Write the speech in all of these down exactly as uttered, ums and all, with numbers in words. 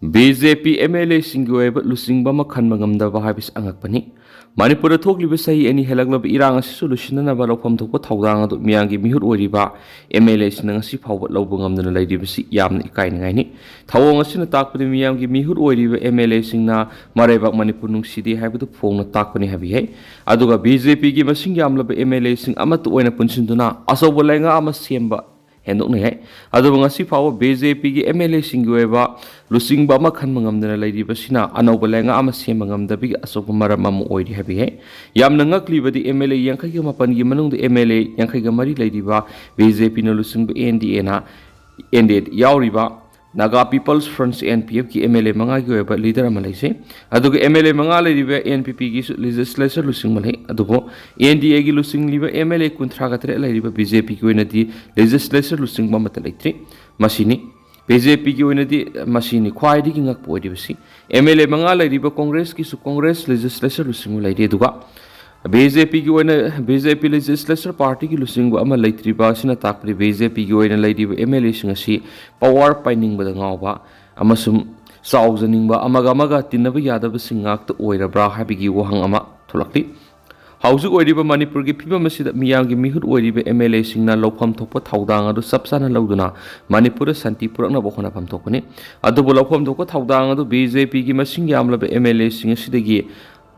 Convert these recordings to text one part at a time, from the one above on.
B J P M L ꯑꯦꯁꯤꯡꯒꯤ ꯑꯣꯏꯕ ꯂꯨꯆꯤꯡꯕ ꯑꯃ ꯈꯟꯕ ꯉꯝꯗꯕ ꯍꯥꯏꯕꯁꯤ ꯑꯉꯛꯄꯅꯤ꯫ ꯃꯅꯤꯄꯨꯔꯗ ꯊꯣꯛꯂꯤꯕ ꯆꯍꯤ ꯑꯅꯤ ꯍꯦꯜꯂꯛꯂꯕ ꯏꯔꯥꯡ ꯑꯁꯤꯁꯨ ꯂꯣꯏꯁꯤꯟꯅꯅꯕ ꯂꯧꯐꯝ ꯊꯣꯛꯄ ꯊꯧꯗꯥꯡ ꯑꯗꯨ ꯃꯤꯌꯥꯝꯒꯤ ꯃꯤꯍꯨꯠ ꯑꯣꯏꯔꯤꯕ ꯑꯦꯝ ꯑꯦꯜ ꯑꯦꯁꯤꯡꯅ ꯉꯁꯤ ꯐꯥꯎꯕ ꯂꯧꯕ ꯉꯝꯗꯅ ꯂꯩꯔꯤꯕꯁꯤ ꯌꯥꯝꯅ ꯏꯀꯥꯏꯅꯤꯡꯉꯥꯏꯅꯤ꯫ ꯊꯧꯑꯣꯡ ꯑꯁꯤꯅ ꯇꯥꯛꯄꯗꯤ ꯃꯤꯌꯥꯝꯒꯤ ꯃꯤꯍꯨꯠ ꯑꯣꯏꯔꯤꯕ ꯑꯦꯝ ꯑꯦꯜ ꯑꯦꯁꯤꯡꯅ ꯃꯔꯩꯕꯥꯛ ꯃꯅꯤꯄꯨꯔ ꯅꯨꯡꯁꯤꯗꯦ ꯍꯥꯏꯕꯗꯨ ꯐꯣꯡꯅ ꯇꯥꯛꯄꯅꯤ ꯍꯥꯏꯕ ꯌꯥꯏ꯫ ꯑꯗꯨꯒ ꯕꯤ ꯖꯦ ꯄꯤꯒꯤ ꯃꯁꯤꯡ ꯌꯥꯝꯂꯕ ꯑꯦꯝ ꯑꯦꯜ ꯑꯦꯁꯤꯡ ꯑꯃꯠꯇ ꯑꯣꯏꯅ ꯄꯨꯟꯁꯤꯟꯗꯨꯅ ꯑꯆꯧꯕ ꯂꯩꯉꯥꯛ ꯑꯃ ꯁꯦꯝꯕ ꯍꯦꯟꯗꯣꯛꯅ ꯌꯥꯏ꯫ ꯑꯗꯨꯕꯨ ꯉꯁꯤ ꯐꯥꯎꯕ ꯕꯤ ꯖꯦ ꯄꯤꯒꯤ ꯑꯦꯝ ꯑꯦꯜ ꯑꯦꯁꯤꯡꯒꯤ ꯑꯣꯏꯕ ꯂꯨꯆꯤꯡꯕ ꯑꯃ ꯈꯟꯕ ꯉꯝꯗꯅ ꯂꯩꯔꯤꯕꯁꯤꯅ ꯑꯅꯧꯕ ꯂꯩꯉꯥꯛ ꯑꯃ ꯁꯦꯝꯕ ꯉꯝꯗꯕꯒꯤ ꯑꯆꯧꯕ ꯃꯔꯝ ꯑꯃ ꯑꯣꯏꯔꯤ ꯍꯥꯏꯕ ꯌꯥꯏ꯫ ꯌꯥꯝꯅ ꯉꯛꯂꯤꯕꯗꯤ ꯑꯦꯝ ꯑꯦꯜ ꯑꯦ ꯌꯥꯡꯈꯩꯒ ꯃꯥꯄꯟꯒꯤ ꯃꯅꯨꯡꯗ ꯑꯦꯝ ꯑꯦꯜ ꯑꯦ ꯌꯥꯡꯈꯩꯒ ꯃꯔꯤ ꯂꯩꯔꯤꯕ ꯕꯤ ꯖꯦ ꯄꯤꯅ ꯂꯨꯆꯤꯡꯕ ꯑꯦꯟ ꯗꯤ ꯑꯦꯅ, ꯑꯦꯟ ꯗꯤ ꯑꯦ ꯌꯥꯎꯔꯤꯕ Naga peoples front, N P ꯑꯦꯐꯀꯤ ꯑꯦꯝ ꯑꯦꯜ ꯑꯦ ꯃꯉꯥꯒꯤ ꯑꯣꯏꯕ ꯂꯤꯗꯔ ꯑꯃ ꯂꯩꯖꯩ꯫ ꯑꯗꯨꯒ ꯑꯦꯝ ꯑꯦꯜ ꯑꯦ ꯃꯉꯥ ꯂꯩꯔꯤꯕ ꯑꯦꯟ ꯄꯤ ꯄꯤꯒꯤꯁꯨ ꯂꯦꯖꯤꯁꯂꯦꯆꯔ ꯂꯨꯆꯤꯡꯕ ꯂꯩ꯫ ꯑꯗꯨꯕꯨ ꯑꯦꯟ ꯗꯤ ꯑꯦꯒꯤ ꯂꯨꯆꯤꯡꯂꯤꯕ ꯑꯦꯝ ꯑꯦꯜ ꯑꯦ ꯀꯨꯟꯊ꯭ꯔꯥꯒ ꯇꯔꯦꯠ ꯂꯩꯔꯤꯕ ꯕꯤ ꯖꯦ ꯄꯤꯒꯤ ꯑꯣꯏꯅꯗꯤ ꯂꯦꯖꯤꯁꯂꯦꯆꯔ ꯂꯨꯆꯤꯡꯕ ꯑꯃꯠꯇ ꯂꯩꯇ꯭ꯔꯤ꯫ ꯃꯁꯤꯅꯤ ꯕꯤ ꯖꯦ ꯄꯤꯒꯤ ꯑꯣꯏꯅꯗꯤ ꯃꯁꯤꯅꯤ ꯈ꯭ꯋꯥꯏꯗꯒꯤ ꯉꯛꯄ ꯑꯣꯏꯔꯤꯕꯁꯤ꯫ ꯑꯦꯝ ꯑꯦꯜ ꯑꯦ ꯃꯉꯥ ꯂꯩꯔꯤꯕ ꯀꯣꯡꯒ꯭ꯔꯦꯁꯀꯤꯁꯨ ꯀꯣꯡꯒ꯭ꯔꯦꯁ ꯂꯦꯖꯤꯁꯂꯦꯆꯔ ꯂꯨꯆꯤꯡꯕ ꯂꯩꯔꯤ꯫ ꯑꯗꯨꯒ ꯕꯤ ꯖꯦ ꯄꯤꯒꯤ ꯑꯣꯏꯅ, ꯕꯤ ꯖꯦ ꯄꯤ ꯂꯦꯖꯤꯁꯂꯦꯆꯔ ꯄꯥꯔꯇꯤꯒꯤ ꯂꯨꯆꯤꯡꯕ ꯑꯃ ꯂꯩꯇ꯭ꯔꯤꯕ ꯑꯁꯤꯅ ꯇꯥꯛꯄꯗꯤ ꯕꯤ ꯖꯦ ꯄꯤꯒꯤ ꯑꯣꯏꯅ ꯂꯩꯔꯤꯕ ꯑꯦꯝ ꯑꯦꯜ ꯑꯦꯁꯤꯡ ꯑꯁꯤ ꯄꯋꯥꯔ ꯄꯥꯏꯅꯤꯡꯕꯗ ꯉꯥꯎꯕ ꯑꯃꯁꯨꯡ ꯆꯥꯎꯖꯅꯤꯡꯕ, ꯑꯃꯒ ꯑꯃꯒ ꯇꯤꯟꯅꯕ ꯌꯥꯗꯕꯁꯤꯡ ꯉꯥꯛꯇ ꯑꯣꯏꯔꯕ꯭ꯔꯥ ꯍꯥꯏꯕꯒꯤ ꯋꯥꯍꯪ ꯑꯃ ꯊꯣꯛꯂꯛꯂꯤ꯫ ꯍꯧꯖꯤꯛ ꯑꯣꯏꯔꯤꯕ ꯃꯅꯤꯄꯨꯔꯒꯤ ꯐꯤꯕꯝ ꯑꯁꯤꯗ ꯃꯤꯌꯥꯝꯒꯤ ꯃꯤꯍꯨꯠ ꯑꯣꯏꯔꯤꯕ ꯑꯦꯝ ꯑꯦꯜ ꯑꯦꯁꯤꯡꯅ ꯂꯧꯐꯝ ꯊꯣꯛꯄ ꯊꯧꯗꯥꯡ ꯑꯗꯨ ꯆꯞ ꯆꯥꯅ ꯂꯧꯗꯨꯅ ꯃꯅꯤꯄꯨꯔꯗ ꯁꯥꯟꯇꯤ ꯄꯨꯔꯛꯅꯕ ꯍꯣꯠꯅꯐꯝ ꯊꯣꯛꯄꯅꯤ꯫ ꯑꯗꯨꯕꯨ ꯂꯧꯐꯝ ꯊꯣꯛꯄ ꯊꯧꯗꯥꯡ ꯑꯗꯨ ꯕꯤ ꯖꯦ ꯄꯤꯒꯤ ꯃꯁꯤꯡ ꯌꯥꯝꯂꯕ ꯑꯦꯝ ꯑꯦꯜ ꯑꯦꯁꯤꯡ ꯑꯁꯤꯗꯒꯤ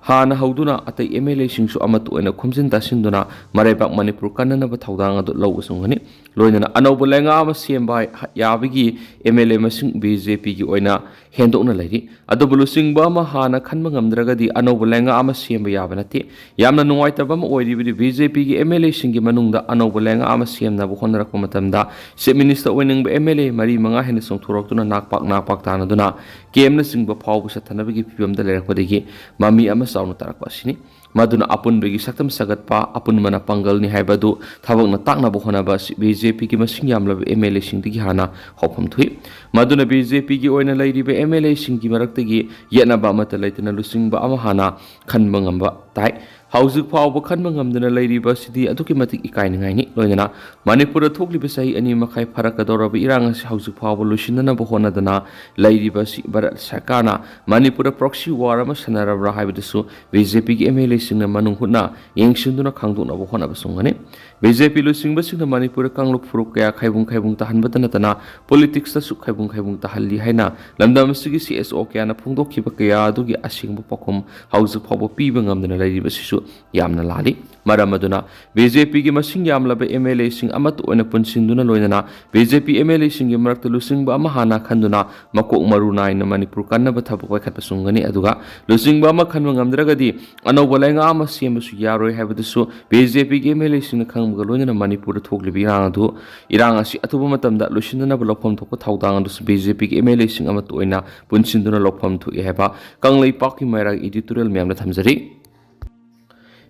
ꯍꯥꯟꯅ ꯍꯧꯗꯨꯅ ꯑꯇꯩ ꯑꯦꯝ ꯑꯦꯜ ꯑꯦꯁꯤꯡꯁꯨ ꯑꯃꯠꯇ ꯑꯣꯏꯅ ꯈꯣꯝꯖꯤꯟ ꯇꯥꯁꯤꯟꯗꯨꯅ ꯃꯔꯩꯕꯥꯛ ꯃꯅꯤꯄꯨꯔ ꯀꯟꯅꯅꯕ ꯊꯧꯗꯥꯡ ꯑꯗꯨ ꯂꯧꯕ ꯆꯪꯒꯅꯤ꯫ ꯂꯣꯏꯅꯅ ꯑꯅꯧꯕ ꯂꯩꯉꯥꯛ ꯑꯃ ꯁꯦꯝꯕ ꯌꯥꯕꯒꯤ ꯑꯦꯝ ꯑꯦꯜ ꯑꯦ ꯃꯁꯤꯡ ꯕꯤ ꯖꯦ ꯄꯤꯒꯤ ꯑꯣꯏꯅ ꯍꯦꯟꯗꯣꯛꯅ ꯂꯩꯔꯤ꯫ ꯑꯗꯨꯕꯨ ꯂꯨꯆꯤꯡꯕ ꯑꯃ ꯍꯥꯟꯅ ꯈꯟꯕ ꯉꯝꯗ꯭ꯔꯒꯗꯤ ꯑꯅꯧꯕ ꯂꯩꯉꯥꯛ ꯑꯃ ꯁꯦꯝꯕ ꯌꯥꯕ ꯅꯠꯇꯦ꯫ ꯌꯥꯝꯅ ꯅꯨꯡꯉꯥꯏꯇꯕ ꯑꯃ ꯑꯣꯏꯔꯤꯕꯗꯤ ꯕꯤ ꯖꯦ ꯄꯤꯒꯤ ꯑꯦꯝ ꯑꯦꯜ ꯑꯦꯁꯤꯡꯒꯤ ꯃꯅꯨꯡꯗ ꯑꯅꯧꯕ ꯂꯩꯉꯥꯛ ꯑꯃ ꯁꯦꯝꯅꯕ ꯍꯣꯠꯅꯔꯛꯄ ꯃꯇꯝꯗ ꯆꯤꯐ ꯃꯤꯅꯤꯁꯇꯔ ꯑꯣꯏꯅꯤꯡꯕ ꯑꯦꯝ ꯑꯦꯜ ꯑꯦ ꯃꯔꯤ ꯃꯉꯥ ꯍꯦꯟꯅ ꯆꯣꯡꯊꯣꯔꯛꯇꯨꯅ ꯅꯥꯛꯄꯥꯛ ꯅꯥꯛꯄꯥꯛ ꯇꯥꯅꯗꯨꯅ ꯀꯦꯝꯅꯆꯤꯡꯕ ꯐꯥꯎꯕ ꯆꯠꯊꯅꯕꯒꯤ ꯐꯤꯕꯝꯗ ꯂꯩꯔꯛꯄꯗꯒꯤ ꯃꯃꯤ ꯑꯃ ꯆꯥꯎꯅ ꯇꯥꯔꯛꯄ ꯑꯁꯤꯅꯤ꯫ ꯃꯗꯨꯅ ꯑꯄꯨꯟꯕꯒꯤ ꯁꯛꯇꯝ ꯁꯥꯒꯠꯄ, ꯑꯄꯨꯟꯕꯅ ꯄꯥꯡꯒꯜꯅꯤ ꯍꯥꯏꯕ ꯑꯗꯨ ꯊꯕꯛꯅ ꯇꯥꯛꯅꯕ ꯍꯣꯠꯅꯕ ꯑꯁꯤ ꯕꯤ ꯖꯦ ꯄꯤꯒꯤ ꯃꯁꯤꯡ ꯌꯥꯝꯂꯕ ꯑꯦꯝ ꯑꯦꯜ ꯑꯦꯁꯤꯡꯗꯒꯤ ꯍꯥꯟꯅ ꯍꯧꯐꯝ ꯊꯣꯛꯏ꯫ ꯃꯗꯨꯅ ꯕꯤ ꯖꯦ ꯄꯤꯒꯤ ꯑꯣꯏꯅ ꯂꯩꯔꯤꯕ ꯑꯦꯝ ꯑꯦꯜ ꯑꯦꯁꯤꯡꯒꯤ ꯃꯔꯛꯇꯒꯤ ꯌꯦꯠꯅꯕ ꯑꯃꯠꯇ ꯂꯩꯇꯅ ꯂꯨꯆꯤꯡꯕ ꯑꯃ ꯍꯥꯟꯅ ꯈꯟꯕ ꯉꯝꯕ ꯇꯥꯏ꯫ ꯍꯧꯖꯤꯛ ꯐꯥꯎꯕ ꯈꯟꯕ ꯉꯝꯗꯅ ꯂꯩꯔꯤꯕ ꯑꯁꯤꯗꯤ ꯑꯗꯨꯛꯀꯤ ꯃꯇꯤꯛ ꯏꯀꯥꯏꯅꯤꯡꯉꯥꯏꯅꯤ꯫ ꯂꯣꯏꯅꯅ ꯃꯅꯤꯄꯨꯔꯗ ꯊꯣꯛꯂꯤꯕ ꯆꯍꯤ ꯑꯅꯤ ꯃꯈꯥꯏ ꯐꯥꯔꯛꯀꯗꯧꯔꯕ ꯏꯔꯥꯡ ꯑꯁꯤ ꯍꯧꯖꯤꯛ ꯐꯥꯎꯕ ꯂꯣꯏꯁꯤꯟꯅꯅꯕ ꯍꯣꯠꯅꯗꯅ ꯂꯩꯔꯤꯕ ꯑꯁꯤ ꯚꯥꯔꯠ ꯁꯔꯀꯥꯔꯅ ꯃꯅꯤꯄꯨꯔꯗ proxy war ꯑꯃ ꯁꯥꯟꯅꯔꯕ꯭ꯔꯥ ꯍꯥꯏꯕꯗꯨꯁꯨ BJPꯒꯤ MLAꯁꯤꯡꯅ ꯃꯅꯨꯡ ꯍꯨꯠꯅ ꯌꯦꯡꯁꯤꯟꯗꯨꯅ ꯈꯪꯗꯣꯛꯅꯕ ꯍꯣꯠꯅꯕ ꯆꯪꯒꯅꯤ꯫ BJP ꯂꯨꯆꯤꯡꯕꯁꯤꯡꯅ ꯃꯅꯤꯄꯨꯔꯗ ꯀꯥꯡꯂꯨꯞ ꯐꯨꯔꯨꯞ ꯀꯌꯥ ꯈꯥꯏꯕꯨꯡ ꯈꯥꯏꯕꯨꯡ ꯇꯥꯍꯟꯕꯇ ꯅꯠꯇꯅ politicsꯇꯁꯨ ꯈꯥꯏꯕꯨꯡ ꯈꯥꯏꯕꯨꯡ ꯇꯥꯍꯜꯂꯤ ꯍꯥꯏꯅ ꯂꯝꯗꯝ ꯑꯁꯤꯒꯤ CSO ꯀꯌꯥꯅ ꯐꯣꯡꯗꯣꯛꯈꯤꯕ ꯀꯌꯥ ꯑꯗꯨꯒꯤ ꯑꯁꯦꯡꯕ ꯄꯥꯎꯈꯨꯝ ꯍꯧꯖꯤꯛ ꯐꯥꯎꯕ ꯄꯤꯕ ꯉꯝꯗꯅ ꯂꯩꯔꯤꯕ ꯑꯁꯤꯁꯨ ꯌꯥꯝꯅ ꯂꯥꯜꯂꯤ꯫ ꯃꯔꯝ ꯑꯗꯨꯅ BJPꯒꯤ ꯃꯁꯤꯡ ꯌꯥꯝꯂꯕ MLAꯁꯤꯡ ꯑꯃꯠꯇ ꯑꯣꯏꯅ ꯄꯨꯟꯁꯤꯟꯗꯨꯅ ꯂꯣꯏꯅꯅ BJP MLAꯁꯤꯡꯒꯤ ꯃꯔꯛꯇ ꯂꯨꯆꯤꯡꯕ ꯑꯃ ꯍꯥꯟꯅ ꯈꯟꯗꯨꯅ ꯃꯀꯣꯛ ꯃꯔꯨ ꯅꯥꯏꯅ ꯃꯅꯤꯄꯨꯔ ꯀꯟꯅꯕ ꯊꯕꯛ ꯄꯥꯏꯈꯠꯄ ꯆꯨꯝꯒꯅꯤ꯫ ꯑꯗꯨꯒ ꯂꯨꯆꯤꯡꯕ ꯑꯃ ꯈꯟꯕ ꯉꯝꯗ꯭ꯔꯒꯗꯤ ꯑꯅꯧꯕ ꯂꯩꯉꯥꯛ ꯑꯃ ꯁꯦꯝꯕꯁꯨ ꯌꯥꯔꯣꯏ ꯍꯥꯏꯕꯗꯨꯁꯨ BJPꯒꯤ MLAꯁꯤꯡꯅ ꯈꯪꯕꯒ ꯂꯣꯏꯅꯅ ꯃꯅꯤꯄꯨꯔꯗ ꯊꯣꯛꯂꯤꯕ ꯏꯔꯥꯡ ꯑꯗꯨ, ꯏꯔꯥꯡ ꯑꯁꯤ ꯑꯊꯨꯕ ꯃꯇꯝꯗ ꯂꯣꯏꯁꯤꯟꯅꯅꯕ ꯂꯧꯐꯝ ꯊꯣꯛꯄ ꯊꯧꯗꯥꯡ ꯑꯗꯨꯁꯨ BJPꯒꯤ MLAꯁꯤꯡ ꯑꯃꯠꯇ ꯑꯣꯏꯅ ꯄꯨꯟꯁꯤꯟꯗꯨꯅ ꯂꯧꯐꯝ ꯊꯣꯛꯏ ꯍꯥꯏꯕ ꯀꯪꯂꯩꯄꯥꯛꯀꯤ ꯃꯩꯔꯥꯒꯤ editorial ꯃꯌꯥꯝꯗ ꯊꯝꯖꯔꯤ꯫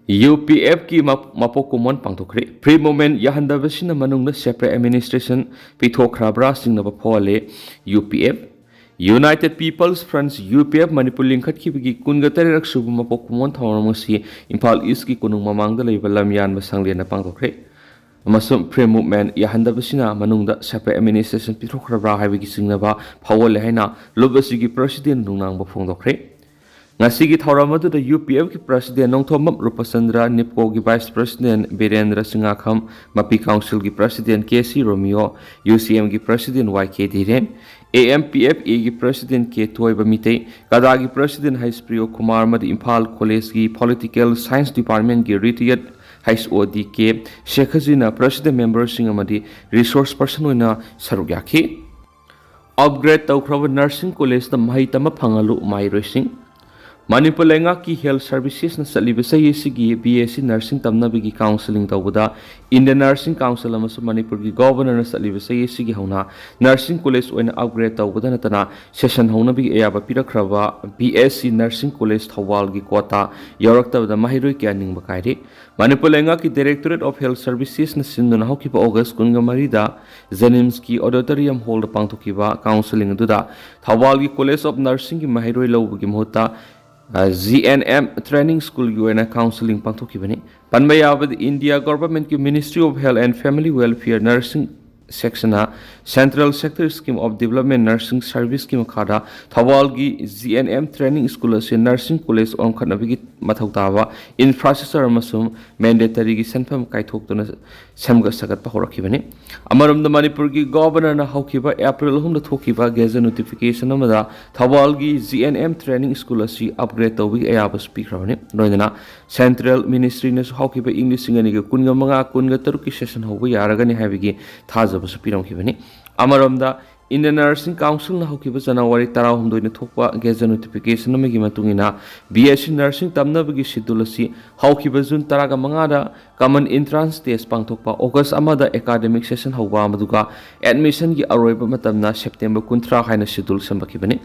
UPFꯀꯤ ꯃ-, ꯃꯄꯣꯛ ꯀꯨꯝꯑꯣꯟ ꯄꯥꯡꯊꯣꯛꯈ꯭ꯔꯦ꯫ Free movement ꯌꯥꯍꯟꯗꯕꯁꯤꯅ ꯃꯅꯨꯡꯗ separate administration ꯄꯤꯊꯣꯛꯈ꯭ꯔꯕ꯭ꯔꯥ ꯆꯤꯡꯅꯕ ꯐꯥꯎꯍꯜꯂꯦ UPF꯫ United People's Front, UPF, Manipur ꯂꯤꯡꯈꯠꯈꯤꯕꯒꯤ ꯀꯨꯟꯒ ꯇꯔꯦꯠ ꯁꯨꯕ ꯃꯄꯣꯛ ꯀꯨꯝꯑꯣꯟ ꯊꯧꯔꯝ ꯑꯁꯤ ꯏꯝꯐꯥꯜ Eastꯀꯤ ꯀꯣꯅꯨꯡ ꯃꯃꯥꯡꯗ ꯂꯩꯕ ꯂꯝꯌꯥꯟꯕ ꯁꯪꯂꯦꯟꯗ ꯄꯥꯡꯊꯣꯛꯈ꯭ꯔꯦ꯫ ꯑꯃꯁꯨꯡ Free movement ꯌꯥꯍꯟꯗꯕꯁꯤꯅ ꯃꯅꯨꯡꯗ separate administration ꯄꯤꯊꯣꯛꯈ꯭ꯔꯕ꯭ꯔꯥ ꯍꯥꯏꯕꯒꯤ ꯆꯤꯡꯅꯕ ꯐꯥꯎꯍꯜꯂꯦ ꯍꯥꯏꯅ ꯂꯨꯞ ꯑꯁꯤꯒꯤ president ꯅꯨꯡꯅꯥꯡꯕ ꯐꯣꯡꯗꯣꯛꯈ꯭ꯔꯦ꯫ ꯉꯁꯤꯒꯤ ꯊꯧꯔꯝ ꯑꯗꯨꯗ UPFꯀꯤ president Nongthombam ꯔꯨꯄꯆꯟꯗ꯭ꯔ, NEEPCOꯒꯤ vice president Birendra ꯁꯤꯡꯉꯥꯈꯝ, ꯃꯄꯤ councilꯒꯤ president KC ꯔꯣꯃꯤꯌꯣ, UCMꯒꯤ president YK ꯙꯤꯔꯦꯟ, AMPFAꯒꯤ president K ꯊꯣꯏꯕ ꯃꯤꯇꯩ, ꯀꯗꯥꯒꯤ president H ꯄ꯭ꯔꯤꯌꯣ ꯀꯨꯃꯥꯔ ꯑꯃꯗꯤ Imphal collegeꯀꯤ political science departmentꯀꯤ retired H O D K ꯁꯦꯈꯖꯤꯅ president memberꯁꯤꯡ ꯑꯃꯗꯤ resource person ꯑꯣꯏꯅ ꯁꯔꯨꯛ ꯌꯥꯈꯤ꯫ Upgrade ꯇꯧꯈ꯭ꯔꯕ nursing collegeꯇ ꯃꯍꯩ ꯇꯝꯕ ꯐꯪꯍꯜꯂꯨ ꯃꯍꯩꯔꯣꯏꯁꯤꯡ꯫ ꯃꯅꯤꯄꯨꯔ ꯂꯩꯉꯥꯛꯀꯤ health servicesꯅ ꯆꯠꯂꯤꯕ ꯆꯍꯤ ꯑꯁꯤꯒꯤ BSc nursing ꯇꯝꯅꯕꯒꯤ counselling ꯇꯧꯕꯗ Indian Nursing Council ꯑꯃꯁꯨꯡ ꯃꯅꯤꯄꯨꯔꯒꯤ governorꯅ ꯆꯠꯂꯤꯕ ꯆꯍꯤ ꯑꯁꯤꯒꯤ ꯍꯧꯅ nursing college ꯑꯣꯏꯅ upgrade ꯇꯧꯕꯗ ꯅꯠꯇꯅ session ꯍꯧꯅꯕꯒꯤ ꯑꯌꯥꯕ ꯄꯤꯔꯛꯈ꯭ꯔꯕ BSc nursing college ꯊꯧꯕꯥꯜꯒꯤ quota ꯌꯧꯔꯛꯇꯕꯗ ꯃꯍꯩꯔꯣꯏ ꯀꯌꯥ ꯅꯤꯡꯕ ꯀꯥꯏꯔꯤ꯫ ꯃꯅꯤꯄꯨꯔ ꯂꯩꯉꯥꯛꯀꯤ Directorate of Health Servicesꯅ ꯁꯤꯟꯗꯨꯅ ꯍꯧꯈꯤꯕ August ꯀꯨꯟꯒ ꯃꯔꯤꯗ JNIMSꯀꯤ auditorium hallꯗ ꯄꯥꯡꯊꯣꯛꯈꯤꯕ counselling ꯑꯗꯨꯗ ꯊꯧꯕꯥꯜꯒꯤ College of Nursingꯒꯤ ꯃꯍꯩꯔꯣꯏ ꯂꯧꯕꯒꯤ ꯃꯍꯨꯠꯇ ꯖꯤ ꯑꯦꯟ ꯑꯦꯝ ꯇ꯭ꯔꯦꯅꯤꯡ ꯁ꯭ꯀꯨꯜꯒꯤ ꯑꯣꯏꯅ ꯀꯥꯎꯟꯁꯤꯂꯤꯡ ꯄꯥꯡꯊꯣꯛꯈꯤꯕꯅꯤ꯫ ꯄꯟꯕ ꯌꯥꯕꯗꯤ, ꯏꯟꯗꯤꯌꯥ ꯒꯣꯚꯔꯟꯃꯦꯟꯠꯀꯤ ministry of health and family welfare nursing ꯁꯦꯛꯁꯟꯅ central sector scheme of development nursing ꯁꯔꯚꯤꯁꯀꯤ ꯃꯈꯥꯗ ꯊꯧꯕꯥꯜꯒꯤ G N M training school ꯑꯁꯤ ꯅꯔꯁꯤꯡ ꯀꯣꯂꯦꯖ ꯑꯣꯟꯈꯠꯅꯕꯒꯤ ꯃꯊꯧ ꯇꯥꯕ ꯏꯟꯐ꯭ꯔꯥꯁ꯭ꯇ꯭ꯔꯛꯆꯔ ꯑꯃꯁꯨꯡ ꯃꯦꯟꯗꯦꯇꯔꯤꯒꯤ ꯁꯦꯟꯐꯝ ꯀꯥꯏꯊꯣꯛꯇꯨꯅ ꯁꯦꯝꯒꯠ ꯁꯥꯒꯠꯄ ꯍꯧꯔꯛꯈꯤꯕꯅꯤ꯫ ꯑꯃꯔꯣꯝꯗ, ꯃꯅꯤꯄꯨꯔꯒꯤ ꯒꯣꯚꯔꯅꯔꯅ ꯍꯧꯈꯤꯕ ꯑꯦꯄ꯭ꯔꯤꯜ ꯑꯍꯨꯝꯗ ꯊꯣꯛꯈꯤꯕ ꯒꯦꯖꯦꯠ ꯅꯣꯇꯤꯐꯤꯀꯦꯁꯟ ꯑꯃꯗ ꯊꯧꯕꯥꯜꯒꯤ G N M training school ꯑꯁꯤ ꯑꯞꯒ꯭ꯔꯦꯗ ꯇꯧꯕꯒꯤ ꯑꯌꯥꯕꯁꯨ ꯄꯤꯈ꯭ꯔꯕꯅꯤ꯫ ꯂꯣꯏꯅꯅ ꯁꯦꯟꯇ꯭ꯔꯦꯜ ꯃꯤꯅꯤꯁꯇ꯭ꯔꯤꯅꯁꯨ ꯍꯧꯈꯤꯕ ꯏꯪ ꯂꯤꯁꯤꯡ ꯑꯅꯤꯒ ꯀꯨꯟꯒ ꯃꯉꯥ ꯀꯨꯟꯒ ꯇꯔꯨꯛꯀꯤ ꯁꯦꯁꯟ ꯍꯧꯕ ꯌꯥꯔꯒꯅꯤ ꯍꯥꯏꯕꯒꯤ ꯊꯥꯖꯕꯁꯨ ꯄꯤꯔꯝꯈꯤꯕꯅꯤ꯫ ꯑꯃꯔꯣꯝꯗ, ꯏꯟꯗꯤꯌꯟ ꯅꯔꯁꯤꯡ ꯀꯥꯎꯟꯁꯤꯜꯅ ꯍꯧꯈꯤꯕ ꯖꯅꯋꯥꯔꯤ ꯇꯔꯥꯍꯨꯝꯗꯣꯏꯅ ꯊꯣꯛꯄ ꯒꯦꯖꯦꯠ ꯅꯣꯇꯤꯐꯤꯀꯦꯁꯟ ꯑꯃꯒꯤ ꯃꯇꯨꯡ ꯏꯟꯅ, ꯕꯤ ꯑꯦꯁ ꯁꯤ ꯅꯔꯁꯤꯡ ꯇꯝꯅꯕꯒꯤ ꯁꯤꯗꯨꯜ ꯑꯁꯤ ꯍꯧꯈꯤꯕ ꯖꯨꯟ ꯇꯔꯥꯒ ꯃꯉꯥꯗ ꯀꯃꯟ ꯏꯟꯇ꯭ꯔꯥꯟꯁ ꯇꯦꯁ ꯄꯥꯡꯊꯣꯛꯄ, ꯑꯣꯒꯁ ꯑꯃꯗ ꯑꯦꯀꯥꯗꯃꯤꯛ ꯁꯦꯁꯟ ꯍꯧꯕ, ꯑꯗꯨꯒ ꯑꯦꯗꯃꯤꯁꯟꯒꯤ ꯑꯔꯣꯏꯕ ꯃꯇꯝꯅ ꯁꯦꯞꯇꯦꯝꯕꯔ ꯀꯨꯟꯊ꯭ꯔꯥ ꯍꯥꯏꯅ ꯁꯤꯗꯨꯜ ꯁꯦꯝꯕꯤꯈꯤꯕꯅꯤ꯫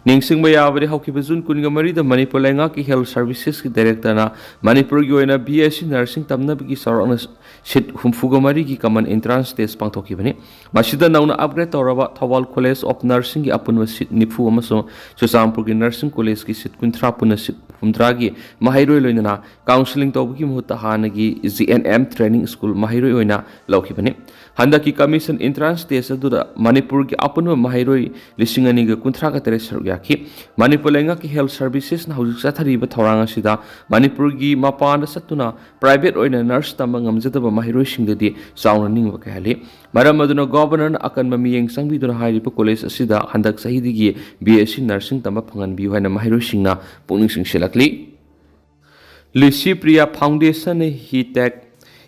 ꯅꯤꯡꯁꯤꯡꯕ ꯌꯥꯕꯗꯤ, ꯍꯧꯈꯤꯕ ꯖꯨꯟ ꯀꯨꯟꯒ ꯃꯔꯤꯗ ꯃꯅꯤꯄꯨꯔ ꯂꯩꯉꯥꯛꯀꯤ ꯍꯦꯜꯊ ꯁꯔꯚꯤꯁꯦꯁꯀꯤ ꯗꯥꯏꯔꯦꯛꯇꯔꯅ ꯃꯅꯤꯄꯨꯔꯒꯤ ꯑꯣꯏꯅ ꯕꯤ ꯑꯦꯁ ꯁꯤ ꯅꯔꯁꯤꯡ ꯇꯝꯅꯕꯒꯤ ꯆꯥꯎꯔꯥꯛꯅ ꯁꯤꯠ ꯍꯨꯝꯐꯨꯒ ꯃꯔꯤꯒꯤ ꯀꯃꯟ ꯏꯟꯇ꯭ꯔꯥꯟꯁ ꯇꯦꯁ ꯄꯥꯡꯊꯣꯛꯈꯤꯕꯅꯤ꯫ ꯃꯁꯤꯗ ꯅꯧꯅ ꯑꯞꯒ꯭ꯔꯦꯗ ꯇꯧꯔꯕ ꯊꯧꯕꯥꯜ ꯀꯣꯂꯦꯖ ꯑꯣꯐ ꯅꯔꯁꯤꯡꯒꯤ ꯑꯄꯨꯟꯕ ꯁꯤꯠ ꯅꯤꯐꯨ ꯑꯃꯁꯨꯡ ꯆꯨꯔꯆꯥꯟꯄꯨꯔꯒꯤ ꯅꯔꯁꯤꯡ ꯀꯣꯂꯦꯖꯀꯤ ꯁꯤꯠ ꯀꯨꯟꯊ꯭ꯔꯥ, ꯄꯨꯟꯅ ꯁꯤꯠ ꯍꯨꯝꯐꯨꯇꯔꯥꯒꯤ ꯃꯍꯩꯔꯣꯏ ꯂꯣꯏꯅꯅ ꯀꯥꯎꯟꯁꯤꯂꯤꯡ ꯇꯧꯕꯒꯤ ꯃꯍꯨꯠꯇ ꯍꯥꯟꯅꯒꯤ G N M training school ꯃꯍꯩꯔꯣꯏ ꯑꯣꯏꯅ ꯂꯧꯈꯤꯕꯅꯤ꯫ ꯍꯟꯗꯛꯀꯤ ꯀꯃꯤꯁꯟ ꯏꯟꯇ꯭ꯔꯥꯟꯁ ꯇꯦꯁ ꯑꯗꯨꯗ ꯃꯅꯤꯄꯨꯔꯒꯤ ꯑꯄꯨꯟꯕ ꯃꯍꯩꯔꯣꯏ ꯂꯤꯁꯤꯡ ꯑꯅꯤꯒ ꯀꯨꯟꯊ꯭ꯔꯥꯒ ꯇꯔꯦꯠ ꯁꯔꯨꯛ ꯌꯥꯈꯤ꯫ ꯃꯅꯤꯄꯨꯔ ꯂꯩꯉꯥꯛꯀꯤ ꯍꯦꯜꯊ ꯁꯔꯚꯤꯁꯦꯁꯅ ꯍꯧꯖꯤꯛ ꯆꯠꯊꯔꯤꯕ ꯊꯧꯔꯥꯡ ꯑꯁꯤꯗ ꯃꯅꯤꯄꯨꯔꯒꯤ ꯃꯄꯥꯟꯗ ꯆꯠꯇꯨꯅ ꯄ꯭ꯔꯥꯏꯚꯦꯠ ꯑꯣꯏꯅ ꯅꯔꯁ ꯇꯝꯕ ꯉꯝꯖꯗꯕ ꯃꯍꯩꯔꯣꯏꯁꯤꯡꯗꯗꯤ ꯆꯥꯎꯅ ꯅꯤꯡꯕ ꯀꯥꯏꯍꯜꯂꯤ꯫ ꯃꯔꯝ ꯑꯗꯨꯅ ꯒꯣꯚꯔꯅꯔꯅ ꯑꯀꯟꯕ ꯃꯤꯠꯌꯦꯡ ꯆꯪꯕꯤꯗꯨꯅ ꯍꯥꯏꯔꯤꯕ ꯀꯣꯂꯦꯖ ꯑꯁꯤꯗ ꯍꯟꯗꯛ ꯆꯍꯤꯗꯒꯤ ꯕꯤ ꯑꯦꯁ ꯁꯤ ꯅꯔꯁꯤꯡ ꯇꯝꯕ ꯐꯪꯍꯟꯕꯤꯌꯨ ꯍꯥꯏꯅ ꯃꯍꯩꯔꯣꯏꯁꯤꯡꯅ ꯄꯨꯛꯅꯤꯡ ꯆꯤꯡꯁꯤꯜꯂꯛꯂꯤ꯫ ꯂꯤꯁꯤ ꯄ꯭ꯔꯤꯌꯥ ꯐꯥꯎꯟꯗꯦꯁꯟꯅ ꯍꯤꯇꯦꯛ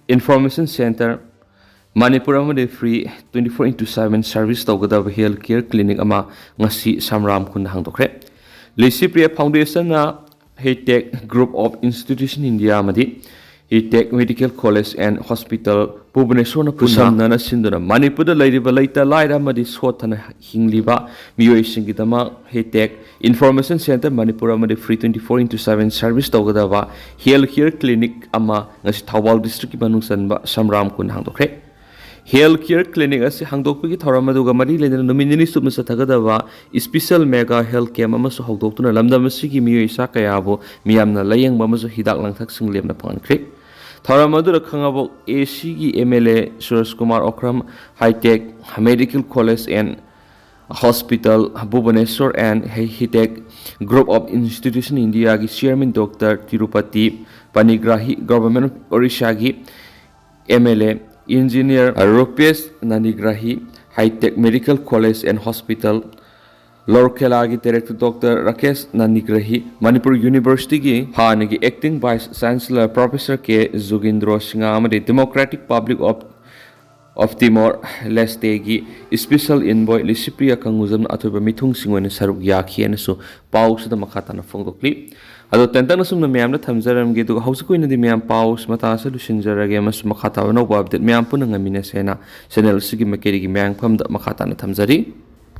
ꯏꯟꯐꯣꯔꯃꯦꯁꯟ ꯁꯦꯟꯇꯔ ꯃꯅꯤꯄꯨꯔ ꯑꯃꯗꯤ free twenty four into seven service ꯇꯧꯒꯗꯕ ꯍꯦꯜꯊ ꯀꯦꯌꯔ ꯀ꯭ꯂꯤꯅꯤꯛ ꯑꯃ ꯉꯁꯤ ꯁꯝꯔꯥꯝ ꯈꯨꯟꯗ ꯍꯥꯡꯗꯣꯛꯈ꯭ꯔꯦ꯫ ꯂꯤꯁꯤ ꯄ꯭ꯔꯤꯌꯥ ꯐꯥꯎꯟꯗꯦꯁꯟꯅ hitech group of institution India ꯑꯃꯗꯤ hitech medical college and hospital ꯚꯨꯕꯅꯦꯁꯣꯔꯅ ꯈꯨꯠꯁꯝꯅꯅ ꯁꯤꯟꯗꯨꯅ ꯃꯅꯤꯄꯨꯔꯗ ꯂꯩꯔꯤꯕ ꯂꯩꯇ ꯂꯥꯏꯔ ꯑꯃꯗꯤ ꯁꯣꯠꯊꯅ ꯍꯤꯡꯂꯤꯕ ꯃꯤꯑꯣꯏꯁꯤꯡꯒꯤꯗꯃꯛ ꯍꯤꯇꯦꯛ ꯏꯟꯐꯣꯔꯃꯦꯁꯟ ꯁꯦꯟꯇꯔ ꯃꯅꯤꯄꯨꯔ ꯑꯃꯗꯤ free twenty four into seven service ꯇꯧꯒꯗꯕ ꯍꯦꯜꯊ ꯀꯦꯌꯔ ꯀ꯭ꯂꯤꯅꯤꯛ ꯑꯃ ꯉꯁꯤ ꯊꯧꯕꯥꯜ ꯗꯤꯁꯇ꯭ꯔꯤꯛꯀꯤ ꯃꯅꯨꯡ ꯆꯟꯕ ꯁꯝꯔꯥꯝ ꯈꯨꯟ ꯍꯥꯡꯗꯣꯛꯈ꯭ꯔꯦ꯫ Health Care Clinic ꯑꯁꯤ ꯍꯥꯡꯗꯣꯛꯄꯒꯤ ꯊꯧꯔꯝ ꯑꯗꯨꯒ ꯃꯔꯤ ꯂꯩꯅꯅ ꯅꯨꯃꯤꯠ ꯅꯤꯅꯤ ꯆꯨꯞꯅ ꯆꯠꯊꯒꯗꯕ Special Mega Health Camp ꯑꯃꯁꯨ ꯍꯧꯗꯣꯛꯇꯨꯅ ꯂꯝꯗꯝ ꯑꯁꯤꯒꯤ ꯃꯤꯑꯣꯏ ꯆꯥ ꯀꯌꯥꯕꯨ ꯃꯤꯌꯥꯝꯅ ꯂꯥꯌꯦꯡꯕ ꯑꯃꯁꯨꯡ ꯍꯤꯗꯥꯛ ꯂꯥꯡꯊꯛꯁꯤꯡ ꯂꯦꯝꯅ ꯐꯪꯍꯟꯈ꯭ꯔꯦ꯫ ꯊꯧꯔꯝ ꯑꯗꯨꯗ ꯈꯥꯉꯕꯣꯛ A C ꯒꯤ M L A Suraj Kumar ꯑꯣꯈ꯭ꯔꯝ, Hitech Medical College and Hospital Bhubaneswar and Hitech Group of Institution India ꯒꯤ Chairman Doctor Tirupati Panigrahi, Government of Orissa ꯒꯤ M L A Engineer Rupesh Nanigrahi, Hitech Medical College and Hospital Rourkela ꯒꯤ Director Doctor Rakesh Nanigrahi, Manipur University ꯒꯤ ꯍꯥꯟꯅꯒꯤ Acting Vice Chancellor Professor K Jugindro Singha ꯑꯃꯗꯤ Democratic Public of of Timor Leste ꯒꯤ Special Envoy Licypriya ꯀꯪꯒꯨꯖꯝꯅ ꯑꯊꯣꯏꯕ ꯃꯤꯊꯨꯡꯁꯤꯡ ꯑꯣꯏꯅ ꯁꯔꯨꯛ ꯌꯥꯈꯤ ꯍꯥꯏꯅꯁꯨ ꯄꯥꯎꯁꯤꯗ ꯃꯈꯥ ꯇꯥꯅ ꯐꯣꯡꯗꯣꯛꯂꯤ꯫ ꯑꯗꯣ ꯇꯦꯟꯇꯛꯅ ꯁꯨꯝꯅ ꯃꯌꯥꯝꯗ ꯊꯝꯖꯔꯝꯒꯦ, ꯑꯗꯨꯒ ꯍꯧꯖꯤꯛꯀꯤ ꯑꯣꯏꯅꯗꯤ ꯃꯌꯥꯝ ꯄꯥꯎꯁꯤ ꯃꯇꯥꯡ ꯑꯁꯤꯗ ꯂꯣꯏꯁꯤꯟꯖꯔꯒꯦ ꯑꯃꯁꯨꯡ ꯃꯈꯥ ꯇꯥꯕ ꯑꯅꯧꯕ update ꯃꯌꯥꯝ ꯄꯨꯟꯅ ꯉꯥꯏꯃꯤꯟꯅꯁꯦꯅ channel ꯑꯁꯤꯒꯤ ꯃꯥꯏꯀꯩꯗꯒꯤ ꯃꯌꯥꯝꯐꯝꯗ ꯃꯈꯥ ꯇꯥꯅ ꯊꯝꯖꯔꯤ꯫